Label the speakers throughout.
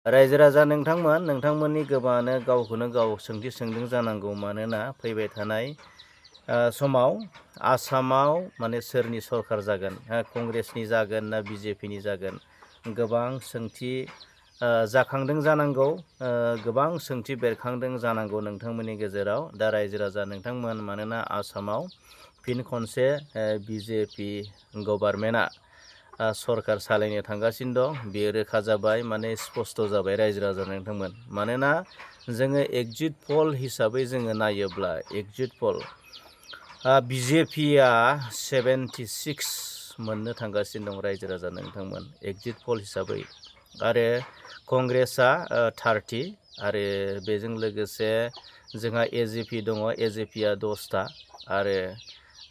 Speaker 1: रायजो राजा नोंथांमोन, नोंथांमोननि गोबाङानो गावखौनो गाव सोंथि सोंदों जानांगौ। मानोना फैबाय थानाय समाव आसामाव माने सोरनि सरखार जागोन, कंग्रेसनि जागोन ना बिजेपिनि जागोन, गोबां सोंथि जाखांदों जानांगौ, गोबां सोंथि बेरखांदों जानांगौ नोंथांमोननि गेजेराव। दा रायजो राजा नोंथांमोन, मानोना आसामाव फिन खनसे बिजेपि गभर्नमेन्टआ सरकार सालायनो थांगासिनो दं। बेयो रोखा जाबाय, माने स्पस्ट जाबाय रायजो राजा नोंथांमोन। मानोना जोङो एग्जिट पल हिसाबै जोङो नायोब्ला, एग्जिट पल बिजेपिया 76 मोननो थांगासिनो दं रायजो राजा नोंथांमोन एग्जिट पल हिसाबै, आरो कंग्रेसआ 30, आरो बेजों लोगोसे जोंहा एजेपि दङ, एजेपिया 10टा, आरो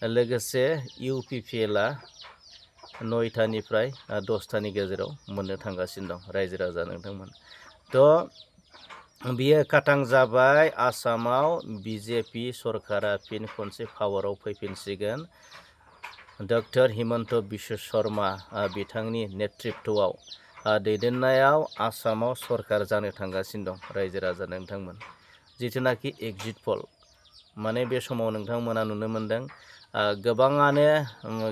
Speaker 1: लोगोसे इउपिपिएलआ 9टानिफ्राय 10टानि गेजेराव मोननो थांगासिनो दं रायजो राजा नोंथांमोन। थ' बियो खाथां जाबाय, आसामाव बिजेपि सरकारा फिन खनसे पावाराव फैफिनसिगोन। डक्टर हिमन्त बिश्व शर्मा बिथांनि नेतृत्वआव दैदेननायाव आसामाव सरकार जानो थांगासिनो दं रायजो राजा नोंथांमोन। जिथुनाखि एग्जिट पल, माने बे समाव नोंथांमोना नुनो मोनदों गोबाङानो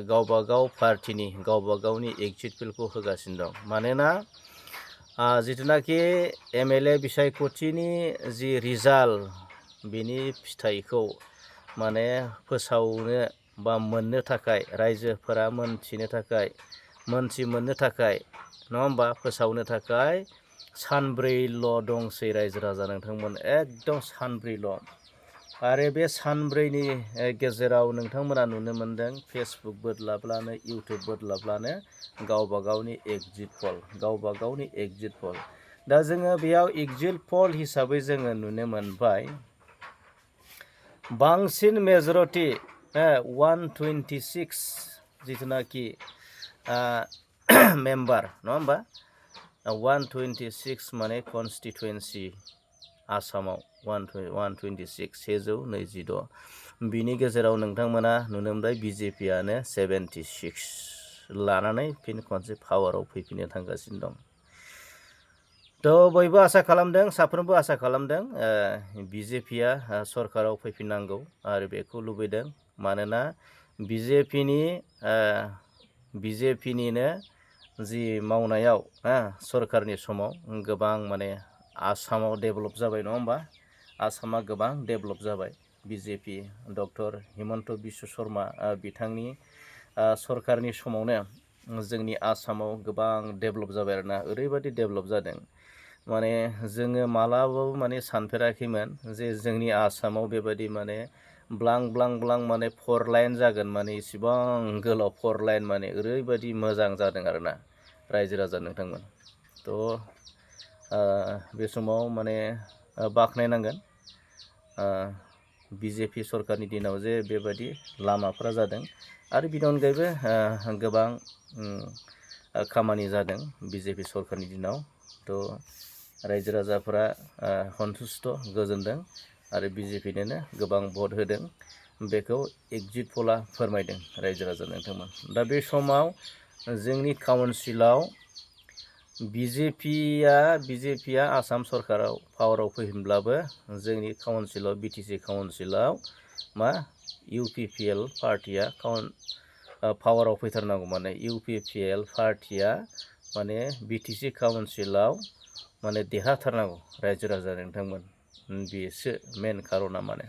Speaker 1: गावबा गाव पार्टिनि गावबा गावनि एग्जिट पलखौ होगासिनो दं। मानोना जिथुनाखि एमएलए बिसायख'थिनि जि रिजाल्ट, बिनि फिथाइखौ माने फोसावनो बा मोननो थाखाय, रायजोफोरा मोनथिनो थाखाय, मोननो थाखाय, नङा होमबा, फोसावनो थाखाय सानब्रैल' दंसै रायजो राजा नोंथांमोन, एकदम सानब्रैल'। आरो बे सानब्रैनि गेजेराव नोंथांमोना नुनो मोनदों फेसबुक बोदलाब्लानो, इउटुब बोदलाब्लानो गावबा गावनि एग्जिट पल, गावबा गावनि एग्जिट पल। दा जोङो बेयाव एग्जिट पल हिसाबै जोङो नुनो मोनबाय, बांसिन मेजरिटि 126 जिथुनाखि मेम्बार, नङा होमबा, 126 माने कनस्टिटुवेन्सि आसामाव 126, 126, बिनि गेजेराव नोंथांमोना नुनो मोनबाय बिजेपियानो 76 लानानै फिन खनसे पावाराव फैफिननो थांगासिनो दं। थ' बयबो आसा खालामदों, साफ्रोमबो आसा खालामदों बिजेपिया सरकाराव फैफिननांगौ आरो बेखौ लुबैदों। मानोना बिजेपिनिनो जि मावनायाव सरकारनि समाव गोबां माने आसामाव डेभेलप जाबाय, नङा होमबा, आसामा गोबां डेभेलप जाबाय। बिजेपि डक्टर हिमन्त बिश्व शर्मा बिथांनि सरकारनि समावनो जोंनि आसामाव गोबां डेभेलप जाबाय आरोना, ओरैबायदि डेभेलप जादों माने जोङो मालाबाबो माने सानफेराखैमोन जे जोंनि आसामाव बेबायदि माने ब्लां ब्लां ब्लां माने 4 लाइन जागोन, माने इसिबां गोलाव 4 लाइन, माने ओरैबायदि मोजां जादों आरोना रायजो राजा नोंथांमोन। थ' बे समाव माने बाख्नायनांगोन बिजेपि सरकारनि दिनाव जे बेबायदि लामाफोरा जादों, आरो बिनि अनगायैबो गोबां खामानि जादों बिजेपि सरकारनि दिनाव। थ' रायजो राजाफोरा सन्तुष्ट, गोजोनदों, आरो बिजेपिनोनो गोबां भट होदों, बेखौ एग्जिट पलआ फोरमायदों रायजो राजा नोंथांमोन। दा बे समाव जोंनि काउन्सिलाव बिजेपिया आसाम सरकाराव पावाराव फैफिनब्लाबो जोंनि काउन्सिलाव, बिटिसि काउन्सिलाव मा इउपिपिएल पार्टिया पावाराव फैथारनांगौ। माने इउपिपिएल पार्टिया माने बिटिसि काउन्सिलाव माने देरहाथारनांगौ रायजो राजा नोंथांमोन, बेसो मेन खार'ना। माने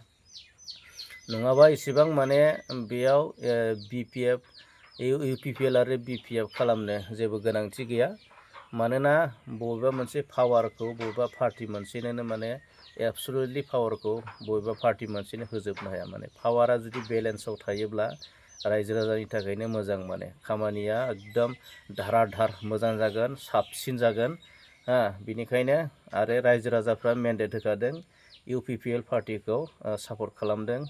Speaker 1: नङाबा इसेबां माने बेयाव इउपिपिएल आरो बिपिएफ खालामनो जेबो गोनांथि गैया। मानोना बबेबा मोनसे पावारखौ बबेबा पार्टि मोनसेनो माने एबसुलुटलि पावारखौ बबेबा पार्टि मोनसेनो होजोबनो हाया। माने पावारा जुदि बेलेन्सआव थायोब्ला रायजो राजानि थाखायनो मोजां, माने खामानिया एकदम धाराधार मोजां जागोन, साबसिन जागोन। बिनिखायनो आरो रायजो राजाफ्रा मेन्डेट होखादों, इउपिपिएल पार्टिखौ सापर्ट खालामदों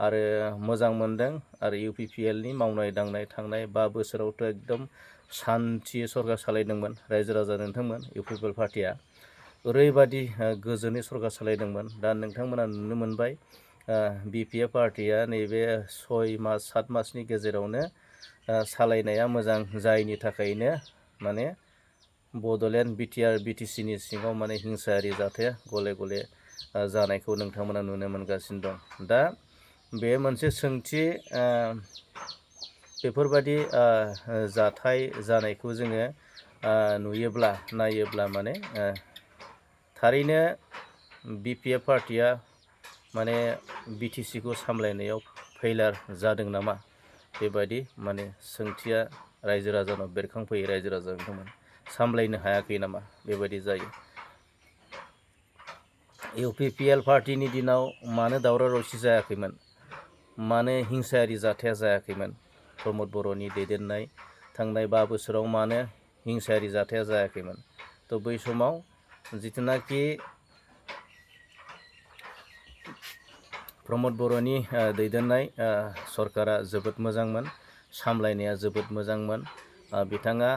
Speaker 1: आरो मोजां मोनदों। आरो इउपिपिएलनि मावनाय दांनाय थांनाय 5 बोसोरावथ' एकदम सान्थि सरकार सालायदोंमोन रायजो राजा नोंथांमोन। इउपिपिएल पार्टिया ओरैबादि गोजोनै सरकार सालायदोंमोन। दा नोंथांमोना नुनो मोनबाय बिपिएफ पार्टिया नैबे 6 मास 7 मासनि गेजेरावनो सालायनाया मोजां जायैनि थाखायनो माने बड'लेण्ड बिटिआर बिटिसिनि सिङाव माने हिंसायारि जाथाया गले गले जानायखौ नोंथांमोना नुनो मोनगासिनो दं। दा बे मोनसे सोंथि बेफोरबायदि जाथाय जानायखौ जोङो नुयोब्ला नायोब्ला माने थारैनो बिपिएफ पार्टिया माने बिटिसिखौ सामलायनायाव फेइलार जादों नामा बेबायदि माने सोंथिया रायजो राजानाव बेरखांफैयो। रायजो राजा बिथांमोन सामलायनो हायाखै नामा बेबायदि जायो। इउपिपिएल पार्टिनि दिनाव मानो दावराव दावसि जायाखैमोन, मानो हिंसायारि जाथाया जायाखैमोन, प्रमद बर'नि दैदेननाय थांनाय 5 बोसोराव मानो हिंसायारि जाथाया जायाखैमोन। थ' बै समाव जिथुनाखि प्रमद बर'नि दैदेननाय सरकारा जोबोद मोजांमोन, सामलायनाया जोबोद मोजांमोन, बिथाङा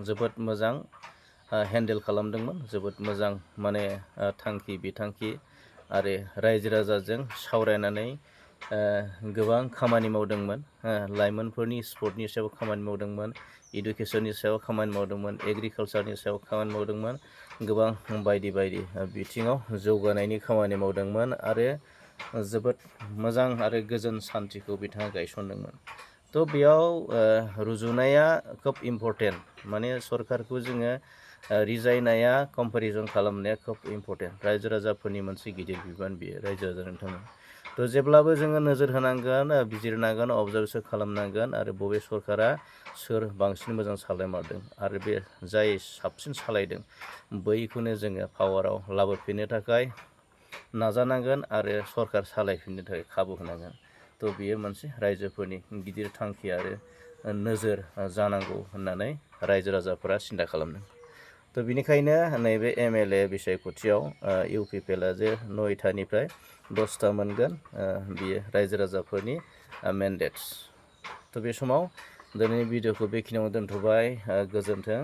Speaker 1: जोबोद मोजां हेन्डेल खालामदोंमोन, जोबोद मोजां माने थांखि बिथांखि आरो रायजो राजाजों सावरायनानै गोबां खामानि मावदोंमोन। लाइमोनफोरनि स्पर्टनि सायाव खामानि मावदोंमोन, इडुकेसननि सायाव खामानि मावदोंमोन, एग्रिकालसारनि सायाव खामानि मावदोंमोन, गोबां बायदि बायदि बिथिङाव जौगानायनि खामानि मावदोंमोन आरो जोबोद मोजां आरो गोजोन सान्थिखौ बिथाङा गायसनदोंमोन। थ' बेयाव रुजुनाया खोब इम्परटेन्ट, माने सरकारखौ जोङो रिजायनाया कम्पेरिजन खालामनाया खोब इम्परटेन्ट। रायजो राजाफोरनि मोनसे गिदिर बिबान बियो, रायजो राजा नोंथांमोन। थ' जेब्लाबो जोङो नोजोर होनांगोन, बिजिरनांगोन, अबजार्भेसन खालामनांगोन आरो बबे सरकारा सोर बांसिन मोजां सालायमारदों आरो बे जाय साबसिन सालायदों बैखौनो जोङो पावाराव लाबोफिननो थाखाय नाजानांगोन आरो सरकार सालायफिननो थाखाय खाबु होनांगोन। थ' बियो मोनसे रायजोफोरनि गिदिर थांखि आरो नोजोर जानांगौ होननानै रायजो राजाफोरा सिन्था खालामदों। थ' बिनिखायनो नैबे एमएलए बिसायख'थियाव इउपिपिएलआ जे 9टानिफ्राय 10टा मोनगोन, बियो रायजो राजाफोरनि मेन्डेट्स। थ' बे समाव दिनैनि भिडिअखौ बेखिनियावनो दोनथ'बाय। गोजोन्थों।